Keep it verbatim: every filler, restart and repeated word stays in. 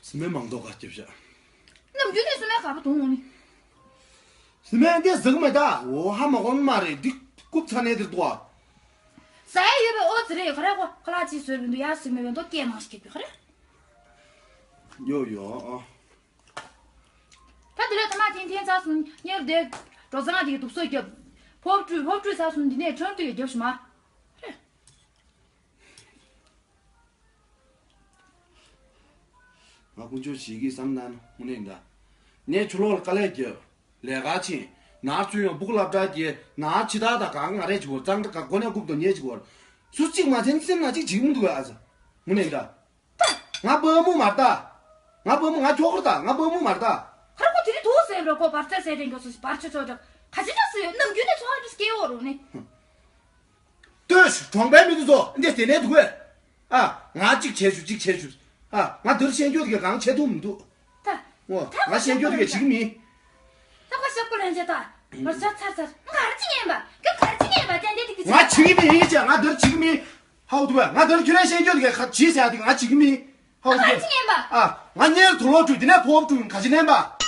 སི་མེན་མང་དོག་ག་སྐྱབས་ཤག་ནམ་རྒྱུན་ནས་སི་མེན་ག་པ་དུང་འོང་ནི། སི་མེན་འདི་ཟག་མེད་ད། འོ་ཧ་མ་གོ་ནི་མ་རེད། འདི་རྐུབ་ཚ་ནས་འདིར་འདུག་ཨ། ཟ་ཡ་ཡོད་པའི་ཨོ་ཙི་རེད། ག་རེ་གོ་ཁ་ལག་ཅིག་བཟོས་པའི་འདུག་ཡ་སི་མེན་བའི་མདོ་སྐད་མང་ཞིག་གི་ག་རེ། ཡོ་ཡོ་ཨ། ད་དེ་ལས་ཐ་མ་ཐེན་ཐེན་ཚ་སོང་གཉེར་དེ་འགྲོ་ཚང་དེ་གི་དུག་སོ་རྒྱབ། ཕོབ་བཀྲུས་ཕོབ་བཀྲུས་ཚ་སོང་འདི་ནས་ཁྲོན་དུ་རྒྱབ་ཞུ་མ། ང་དཀོན་མཆོག་ཞིག་གིས་བསམ་ན་ན་དངོས་གནས་ད། ངས་ཆུ་ལོག་ལ་དཀའ་ལས་བརྒྱབ། ལས་ཀ་ཕྱིན། ནར་ཚུར་ཡོང་སྤུ་གུ་སློབ་གྲྭ་སྐྱེལ། ནར་ཕྱི་དར་དང་གང་ང་རེ་བྱེད་དགོས། གཙང་སྦྲ་ག་སྒོ་ནས་རྐུབ་དང་ཉེས་བྱེད་དགོས། སུ་གཅིག་མ་བྱན་སེམས་ན་གཅིག་བྱེད་ཀྱི་མི་འདུག་ཨ་ཟེ། དངོས་གནས་ད། ང་སྤོ་མོ་མ་རེད་ད། ང་སྤོ་མོ་ང་ཁྱོ་གར་ད། ང་སྤོ་མོ་མ་རེད་ད། ཁར་ཁོ་དེ་རིང་ཐུག་ཟེར་རོ་ཁོ་བར་ཆད་ཟེར་དེ་འགོ་སུ་བར་ཆད་ཚོ་འགྲོ་ཁ་ཆེ་ཆགས་སུ་ཡོད། ནམ་རྒྱུན་ནས་ཚོང་ཨ་འདྲ་སྐྱེ་འོ་རུ་ནི། ལྟོས་ཤིག་གྲོང་པའི་མི་དེ་ཚོ་འདི་དེ་ནས་འདུག་གས། ཨ། ང་གཅིག་བྱས་ཞུ་གཅིག་བྱས་ཞུ། ཨ། ང་འདིར་བཤད་རྒྱུ་དེ་ག་གང་བྱེད་ཐུབ་མི་འདུག་ད། འོ། ད་ང་བཤད་རྒྱུ་དེ་ག་བྱེད་ཀྱི་མིན། ད་ཁ་ཤག་པོ་ལན་བྱེད་ད། ང་ཚར་ཚར་ཚར། ང་ག་རེ་བྱེད་ཉན་པ། ཁྱོད་ག་རེ་བྱེད་ཉན་པ། ཅན་དེ་དེ་གི་ང་བྱེད་ཀྱི་མིན་ཡིན་ཅེ། ང་འདིར་བྱེད་ཀྱི་མིན། ཧའོ་དུ་བས་ང་འདིར་ཁྱོད་རང་བཤད་རྒྱུ་དེ་ག་ག་བྱེད་ཟེར་ཡ་དེ་ང་བྱེད་ཀྱི་མིན། ཧའོ་དུ་བས། ང་ག་རེ་བྱེད་ཉན་པ། ཨ། ང་གཉེར་དུ་ལོག་བཀྲུས་དེ་ནས་ཕོབ་བཀྲུས་ག་བྱེད་ཉན་པ།